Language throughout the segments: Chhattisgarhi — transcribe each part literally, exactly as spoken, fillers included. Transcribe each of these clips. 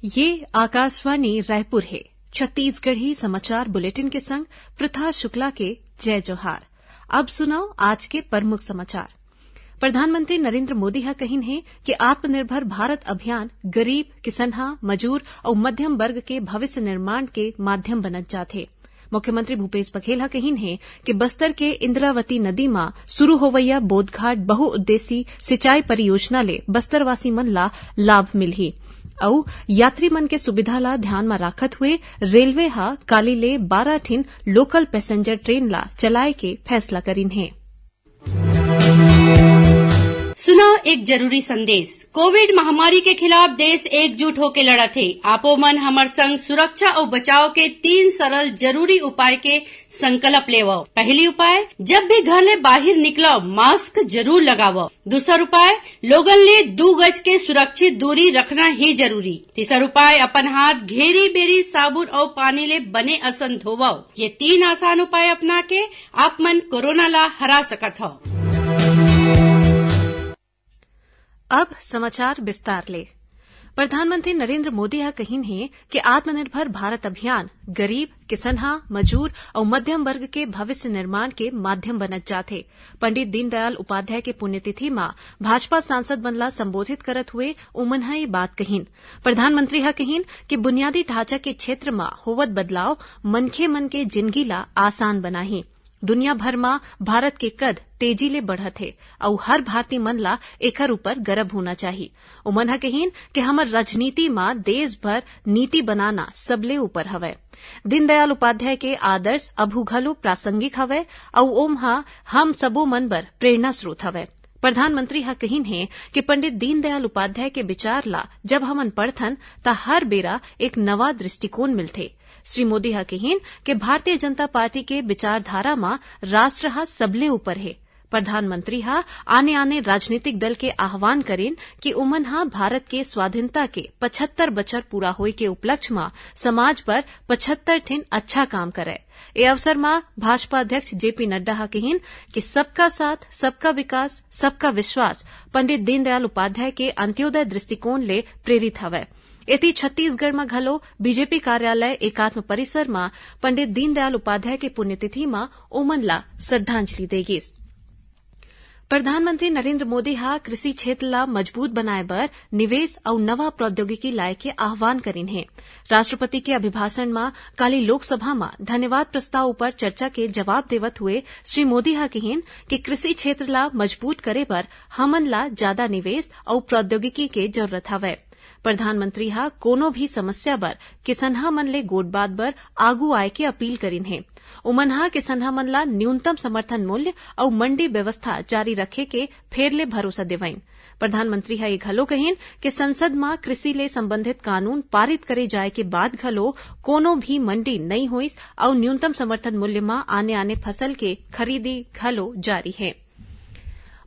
ये आकाशवाणी रायपुर हे। छत्तीसगढ़ी समाचार बुलेटिन के संग प्रथा शुक्ला के जय जोहार। अब सुनव आज के प्रमुख समाचार। प्रधानमंत्री नरेंद्र मोदी ह कहिन हे कि आत्मनिर्भर भारत अभियान गरीब, किसनहा, मजूर अउ मध्यम वर्ग के भविष्य निर्माण के माध्यम बनत जात हे। मुख्यमंत्री भूपेश बघेल ह कहिन हे कि बस्तर के इंद्रावती नदी म शुरू होवइया बोधघाट बहुउद्देशीय सिंचाई परियोजना ले बस्तरवासी मन ला लाभ मिलही अउ यात्री मन के सुविधा ला ध्यान म राखत हुए रेलवे ह काली ले बारह ठिन लोकल पैसेंजर ट्रेन ला चलाए के फैसला करिन हे। सुनव एक जरूरी संदेश। कोविड महामारी के खिलाफ देश एकजुट होके लड़त हे। आपो मन हमर संग सुरक्षा अउ बचाव के तीन सरल जरूरी उपाय के संकल्प लेवव। पहली उपाय, जब भी घर ले बाहिर निकलव, मास्क जरूर लगावव। दूसर उपाय, लोगन ले दू गज के सुरक्षित दूरी रखना ही जरूरी। तीसर उपाय, अपन हाथ घेरी बेरी साबुन अउ पानी ले बने असन धोवव। ये तीन आसान उपाय अपना के आप मन कोरोना ला हरा सकत हव। अब समाचार विस्तार ले। प्रधानमंत्री नरेंद्र मोदी ह कहिन हे कि आत्मनिर्भर भारत अभियान गरीब, किसनहा, मजूर अउ मध्यम वर्ग के भविष्य निर्माण के माध्यम बनत जात हे। पंडित दीनदयाल उपाध्याय के पुण्यतिथि म भाजपा सांसद मन ला संबोधित करत हुए उमन ह ये बात कहिन। प्रधानमंत्री ह कहिन कि बुनियादी ढांचा के क्षेत्र म होवत बदलाव मनखे मन के जिनगी ला आसान बनाही। दुनिया भर म भारत के कद तेजी ले बढ़त हे अउ हर भारतीय मन ला एखर ऊपर गर्व होना चाही। उमन ह कहिन कि हमर राजनीति म देश भर नीति बनाना सबले ऊपर हवय। दीनदयाल उपाध्याय के आदर्श अभू घलो प्रासंगिक हवय अउ ओम ह हम सबो मन बर प्रेरणा स्रोत हवय। प्रधानमंत्री ह कहिन हे कि पंडित दीनदयाल उपाध्याय के विचार ला जब हमन पढ़थन, त हर बेरा एक नवा दृष्टिकोण मिलथे। श्री मोदी ह कहिन कि भारतीय जनता पार्टी के विचारधारा म राष्ट्र ह सबले ऊपर हे। प्रधानमंत्री ह आने-आने राजनीतिक दल के आह्वान करिन कि उमन ह भारत के स्वाधीनता के पचहत्तर बछर पूरा होए के उपलक्ष्य म समाज बर पचहत्तर ठिन अच्छा काम करय। ए अवसर म भाजपा अध्यक्ष जेपी नड्डा ह कहिन कि सबका साथ, सबका विकास, सबका विश्वास पंडित दीनदयाल उपाध्याय के अंत्योदय दृष्टिकोण ले प्रेरित हवय। एती छत्तीसगढ़ म घलो बीजेपी कार्यालय एकात्म परिसर म पंडित दीनदयाल उपाध्याय के पुण्यतिथि म ओमन ला श्रद्धांजलि दे गिस। प्रधानमंत्री नरेंद्र मोदी ह कृषि क्षेत्र ला मजबूत बनाए बर निवेश अउ नवा प्रौद्योगिकी लाए के आह्वान करिन हे। राष्ट्रपति के अभिभाषण म काली लोकसभा म धन्यवाद प्रस्ताव ऊपर चर्चा के जवाब देवत हुए श्री मोदी ह किहिन कि कृषि क्षेत्र ला मजबूत करे बर हमन ला जादा निवेश अउ प्रौद्योगिकी के जरूरत हवय। प्रधानमंत्री ह कोनो भी समस्या बर किसनहा मन ले गोठबात बर आगू आए के अपील करिन हे। उमन ह किसनहा मन ला न्यूनतम समर्थन मूल्य अउ मंडी व्यवस्था जारी रखे के फेर ले भरोसा देवइन। प्रधानमंत्री ह ये घलो कहिन कि संसद म कृषि ले संबंधित कानून पारित करे जाए के बाद घलो कोनो भी मंडी नइ होइस अउ न्यूनतम समर्थन मूल्य म आने-आने फसल के खरीदी घलो जारी हे।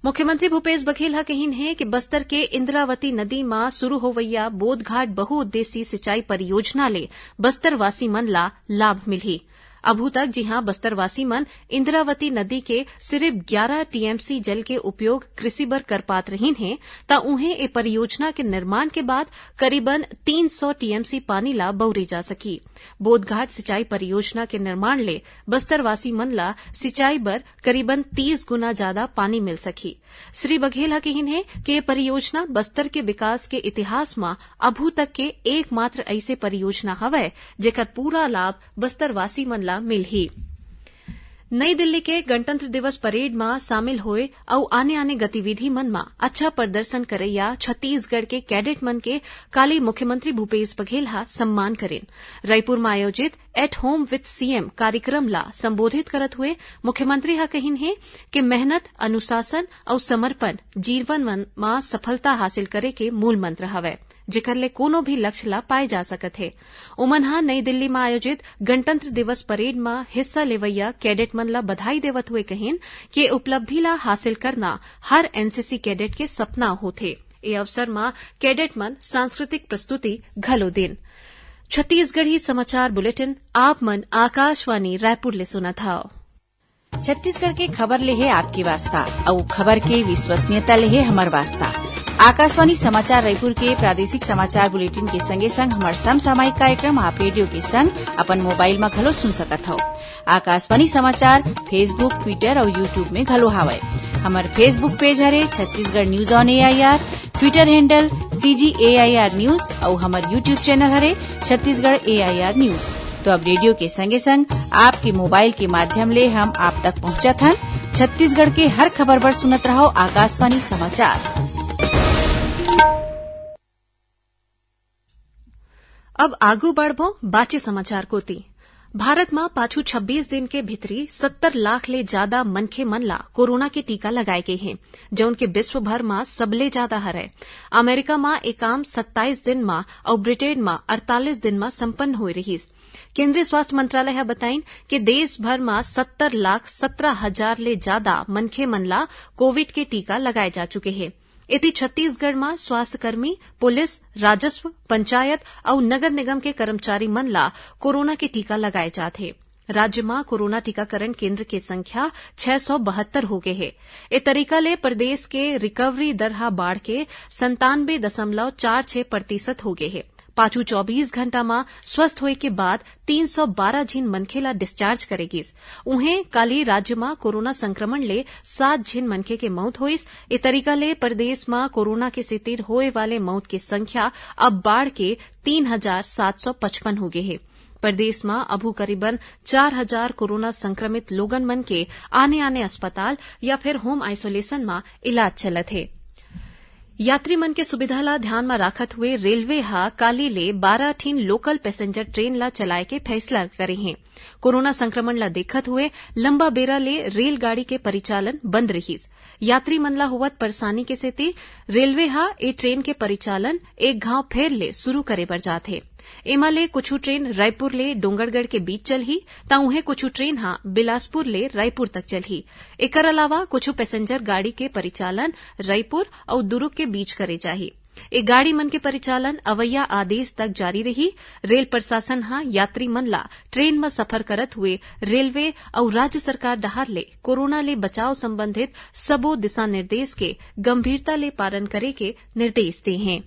मुख्यमंत्री भूपेश बघेल ह कहिन हे कि बस्तर के इंद्रावती नदी म शुरू होवइया बोधघाट बहुउद्देशीय सिंचाई परियोजना ले बस्तरवासी मन ला लाभ मिलही। अभू तक जिहां बस्तरवासी मन इंद्रावती नदी के सिरिफ ग्यारा टीएमसी जल के उपयोग कृषि बर कर पात रहिन हे, त उहें ए परियोजना के निर्माण के बाद करीबन तीन सौ टीएमसी पानी ला बउरे जा सकही। बोधघाट सिंचाई परियोजना के निर्माण ले बस्तरवासी मन ला सिंचाई बर करीबन तीस गुना जादा पानी मिल सकही। श्री बघेल ह किहिन हे कि ये परियोजना बस्तर के विकास के इतिहास म अभू तक के एकमात्र अइसे परियोजना हवय, जेकर पूरा लाभ बस्तरवासी मन ला मिलही। नई दिल्ली के गणतंत्र दिवस परेड म शामिल होए अउ आने-आने गतिविधि मन म अच्छा प्रदर्शन करइया छत्तीसगढ़ के कैडेट मन के काली मुख्यमंत्री भूपेश बघेल ह सम्मान करिन। रईपुर म आयोजित At Home with सीएम कार्यक्रम ला संबोधित करत हुए मुख्यमंत्री ह कहिन हे कि मेहनत, अनुशासन अउ समर्पण जीवन मन म सफलता हासिल करे के मूल मंत्र हवय, जेकर ले कोनो भी लक्ष्य ला पाए जा सकत हे। उमन ह नई दिल्ली म आयोजित गणतंत्र दिवस परेड म हिस्सा लेवइया कैडेट मन ला बधाई देवत हुए कहिन कि ये उपलब्धि ला हासिल करना हर एनसीसी कैडेट के सपना होथे। ए अवसर म कैडेट मन सांस्कृतिक प्रस्तुति घलो दिन। छत्तीसगढ़ी समाचार बुलेटिन आप मन आकाशवाणी रायपुर ले सुनत हव। छत्तीसगढ़ के खबर ले हे आपके वास्ता, अउ खबर के विश्वसनीयता ले हे हमर वास्ता। आकाशवाणी समाचार रायपुर के प्रादेशिक समाचार बुलेटिन के संगे संग हमर समसामयिक कार्यक्रम आप रेडियो के संग अपन मोबाइल म घलो सुन सकत हव। आकाशवाणी समाचार Facebook, Twitter अउ YouTube में घलो हावय। हमर Facebook पेज हरे Chhattisgarh news on AIR, Twitter handle CG AIR news अउ हमर YouTube चैनल हरे छत्तीसगढ़ एआईआर न्यूज। तो अब रेडियो के संगे संग आपके मोबाइल के माध्यम ले हम आप तक पहुंचत हन। छत्तीसगढ़ के हर खबर बर सुनत रहव आकाशवाणी समाचार। अब आगू बढ़बो बाचे समाचार कोति। भारत म पाछू छब्बीस दिन के भीतरी सत्तर लाख ले जादा मनखे मन ला कोरोना के टीका लगाए गे हे, जउन के विश्व भर म सबले जादा हरय। अमेरिका म ए काम सत्ताईस दिन म अउ ब्रिटेन म अड़तालीस दिन म संपन्न होए रिहिस। केंद्रीय स्वास्थ्य मंत्रालय ह बताइन कि देश भर म सत्तर लाख सत्रह हजार ले जादा मनखे मन ला कोविड के टीका लगाए जा चुके हे। एती छत्तीसगढ़ म स्वास्थ्य कर्मी, पुलिस, राजस्व, पंचायत अउ नगर निगम के कर्मचारी मन ला कोरोना के टीका लगाए जात हे। राज्य म कोरोना टीकाकरण केंद्र के संख्या छह सौ बहत्तर हो गे हे। ए तरीका ले प्रदेश के रिकवरी दर ह बाढ़ के संतानवे दशमलव चार छह प्रतिशत हो गे हे। पाछू चौबीस घंटा म स्वस्थ होए के बाद तीन सौ बारह झिन मनखे ला डिस्चार्ज करे गिस। उहें, काली राज्य म कोरोना संक्रमण ले सात झिन मनखे के मौत होइस। ए तरीका ले प्रदेश म कोरोना के सेतिर होए वाले मौत के संख्या अब बाढ़ के तीन हजार सात सौ पचपन हो गे हे। प्रदेश म अभू करीबन चार हजार कोरोना संक्रमित लोगन मन के आने-आने अस्पताल या फिर होम आइसोलेशन म इलाज चलत हे। यात्री मन के सुविधा ला ध्यान म राखत हुए रेलवे ह काली ले बारह ठिन लोकल पैसेंजर ट्रेन ला चलाए के फैसला करे हे। कोरोना संक्रमण ला देखत हुए लंबा बेरा ले रेलगाड़ी के परिचालन बंद रिहिस। यात्री मन ला होवत परेशानी के सेती रेलवे ह ए ट्रेन के परिचालन एक घांव फेर ले शुरू करे बर जात हे। एमा ले कुछु ट्रेन रायपुर ले डोंगरगढ़ के बीच चलही, त उहें कुछु ट्रेन ह बिलासपुर ले रायपुर तक चलही। एकर अलावा कुछु पैसेंजर गाड़ी के परिचालन रायपुर अउ दुरूग के बीच करे जाही। ए गाड़ी मन के परिचालन अवइया आदेश तक जारी रही। रेल प्रशासन ह यात्री मन ला ट्रेन म सफर करत हुए रेलवे अउ राज्य सरकार डहार ले कोरोना ले बचाव संबंधित सबो दिशा निर्देश के गंभीरता ले पालन करे के निर्देश दे हे।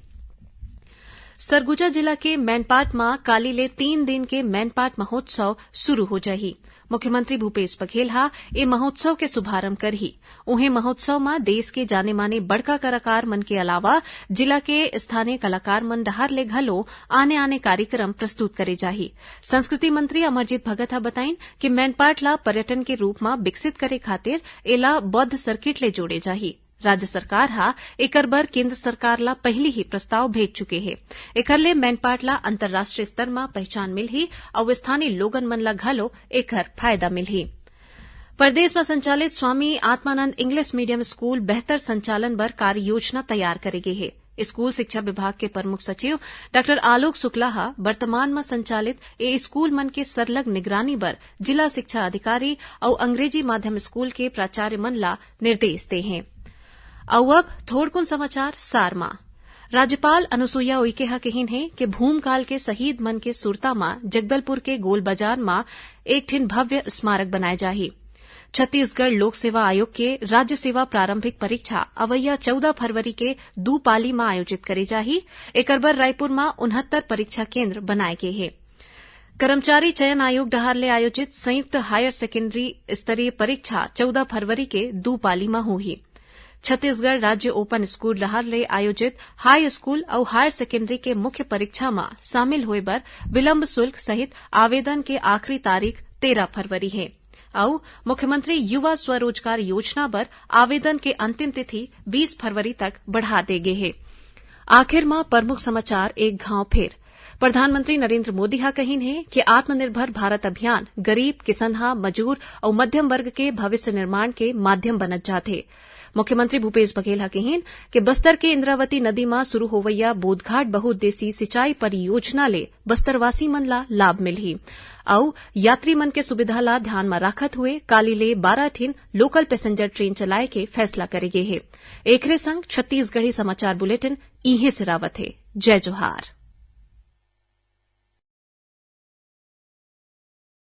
सरगुजा जिला के मैनपाट म काली ले तीन दिन के मैनपाट महोत्सव शुरू हो जाही। मुख्यमंत्री भूपेश बघेल ह ए महोत्सव के शुभारंभ करही। उहें, महोत्सव म देश के जाने-माने बड़का कलाकार मन के अलावा जिला के स्थानीय कलाकार मन डहार ले घलो आने-आने कार्यक्रम प्रस्तुत करे जाही। संस्कृति मंत्री अमरजीत भगत ह बताइन कि मैनपाट ला पर्यटन के रूप म विकसित करे खातिर एला बौद्ध सर्किट ले जोड़े जाही। राज्य सरकार ह एकर बर केंद्र सरकार ला पहिली ही प्रस्ताव भेज चुके हे। एकर ले मैनपाट ला अंतर्राष्ट्रीय स्तर म पहचान मिलही अउ स्थानीय लोगन मन ला घलो एकर फायदा मिलही। प्रदेश म संचालित Swami Atmanand English medium school बेहतर संचालन बर कार्य योजना तैयार करे गे हे। स्कूल शिक्षा विभाग के प्रमुख सचिव डॉक्टर आलोक शुक्ला ह वर्तमान म संचालित ए स्कूल मन के सरलग निगरानी बर जिला शिक्षा अधिकारी अउ अंग्रेजी माध्यम स्कूल के प्राचार्य मन ला निर्देश दे हे। अउ अब थोड़कुन समाचार सार म। राज्यपाल अनुसुईया उइके ह कहिन हे कि भूमकाल के शहीद मन के सुरता म जगदलपुर के गोल बाजार म एक ठिन भव्य स्मारक बनाए जाही। छत्तीसगढ़ लोक सेवा आयोग के राज्य सेवा प्रारंभिक परीक्षा अवइया चौदह फरवरी के दू पाली म आयोजित करे जाही। एकर बर रायपुर म उनहत्तर परीक्षा केंद्र बनाए गे हे। कर्मचारी चयन आयोग डहार ले आयोजित संयुक्त हायर सेकेंडरी स्तरीय परीक्षा चौदह फरवरी के दू पाली म होही। छत्तीसगढ़ राज्य ओपन स्कूल डहार ले आयोजित हाई स्कूल अउ हायर सेकेंडरी के मुख्य परीक्षा म शामिल होए बर विलंब शुल्क सहित आवेदन के आखिरी तारीख तेरह फरवरी हे। अउ मुख्यमंत्री युवा स्वरोजगार योजना बर आवेदन के अंतिम तिथि बीस फरवरी तक बढ़ा दे गे हे। आखिर म प्रमुख समाचार एक घांव फेर। प्रधानमंत्री नरेंद्र मोदी ह कहिन हे कि आत्मनिर्भर भारत अभियान गरीब, किसनहा, मजूर अउ मध्यम वर्ग के भविष्य निर्माण के माध्यम बनत जात हे। मुख्यमंत्री भूपेश बघेल ह कहिन कि बस्तर के इंद्रावती नदी म शुरू होवइया बोधघाट बहुउद्देशीय सिंचाई परियोजना ले बस्तरवासी मन ला लाभ मिलही। अउ यात्री मन के सुविधा ला ध्यान म राखत हुए काली ले बारह ठिन लोकल पैसेंजर ट्रेन चलाए के फैसला करे गे हे। एकरे संग छत्तीसगढ़ी समाचार बुलेटिन इहें सिरावत हे। जय जोहार।